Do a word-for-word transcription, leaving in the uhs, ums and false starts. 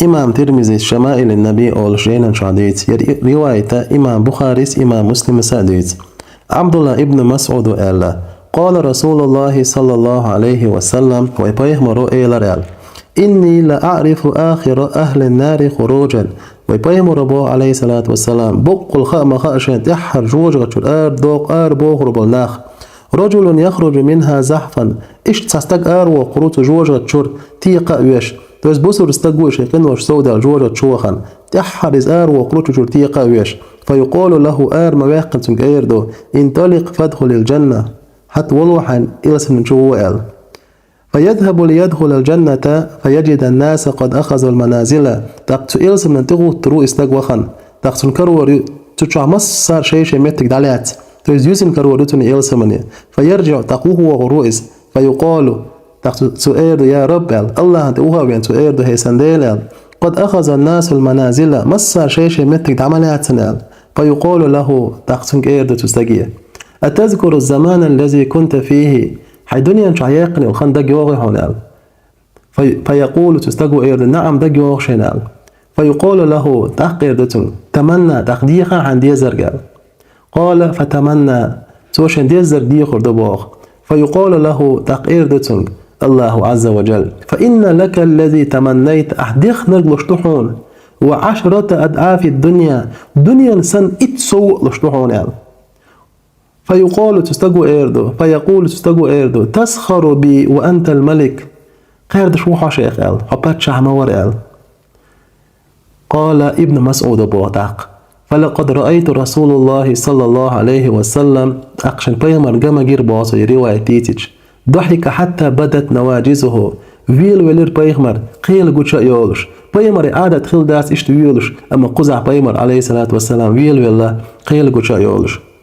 Имам Тирмизис «Шамаилин Наби» олуш жайнан чохь дийца, яра ривайта имам Бухарис, имам Муслимас а дийца. Абдулла ибн Масъуда аьлла: «Къала Расулуллахи саллаллаху алейхи ва саллам, вай пайхамаро элар аьлла: „Инни ла а'рифу ахира ахлин нари хуруджан“». Вай пайхамаро боху, алейхиссалату вассалам: «Боккъал хаа ма хаьа шайн тӀаьххьара жожагӀатчуьра ара докъ-, ара бохур болу нах. Раджулун яхруджу минха захфан». Иштта цхьа стаг ара воккхур ву цу жожагӀатчуьра текха а веш. То есть бусулба стаг ву шайн къинош совдаьлла жожагӀатчу вахана. ТӀаьххьара иза ара воккхур ву цу чуьра текха а веш. Фа юкъолу лаху, ара ма ваьккхина цуьнга эр ду: «Инталикъ фадхулил джанна». ХӀаъ, вало хьайна, элсаман чу вало аьлла. Фа ядхабу ли ядхулал джанната, фа яджидан наса къад ахазул маназила. ТӀаккха цу элсаман тӀе гӀуттур ву и стаг вахана. ТӀаккха цунна карор ю, цу чохь массара шай-шай меттиг дӀалаьцна. То есть юьсина карор ю цунна элсамане. Фа ярджиъ, тӀаккха вухавогӀур ву иза. Фа юкъолу, тӀаккха цу, цу эр ду: «Я Рабб», аьлла, Аллахьан тӀе вухавен цу эр ду: «ХӀей сан Дела», аьлла. «Къад ахазан насул маназила», массара шай-шай меттиг дӀа ма лаьцна аьлла. Фа юкъолу лаху, тӀаккха цуьнга эр ду цу стаге: «Атазкуру замана лази кунта фихи?» Хьайн дуьнен чохь яьккхина йолу хан дага йогӀий хьуна аьлла. Фа, фа якъулу, цу стаго эр ду: «Наам, дага йогӀу шайна», аьлла. Фа юкъолу лаху, тӀаккха эр ду цуьнга: «Таманна, тӀаккха деха хьайн дезарг», аьлла. Къала фа таманна, цо шайн дезарг дехар ду боху. Фа юкъолу лаху, тӀаккха эр ду цуьнга Аллаху Азза ва Джалла: «Фа инна лака лази таманнайта», ахь дехнарг луш ду хьуна, «ва ашрата адъафи дунья», дуьненан санна итт сов а луш ду хьуна аьлла. Фа юкъолу, цу стаго эр ду, фа якъулу, цу стаго эр ду: «Тасхару би ва антал малик». Кхаьрдаш ву хьо шех аьлла, хьо паччахь ма вара аьлла. Къала Ибн Масъуда боху тӀаккха: «Фалакъад раайту Расулуллахи саллаллаху алейхи ва саллам», тӀаккха шайн пайхамар ган ма гира боху цо и ривайт дийцича. «Дахика хьатта бадат наваджизуху». Велавелира пайхамар, кхел гуча а йолуш. Пайхамаре Ӏадат хилла дац иштта велуш, амма кхузахь пайхамар, алейхиссалату вассалам, велавелла, кхел гуча а йолуш.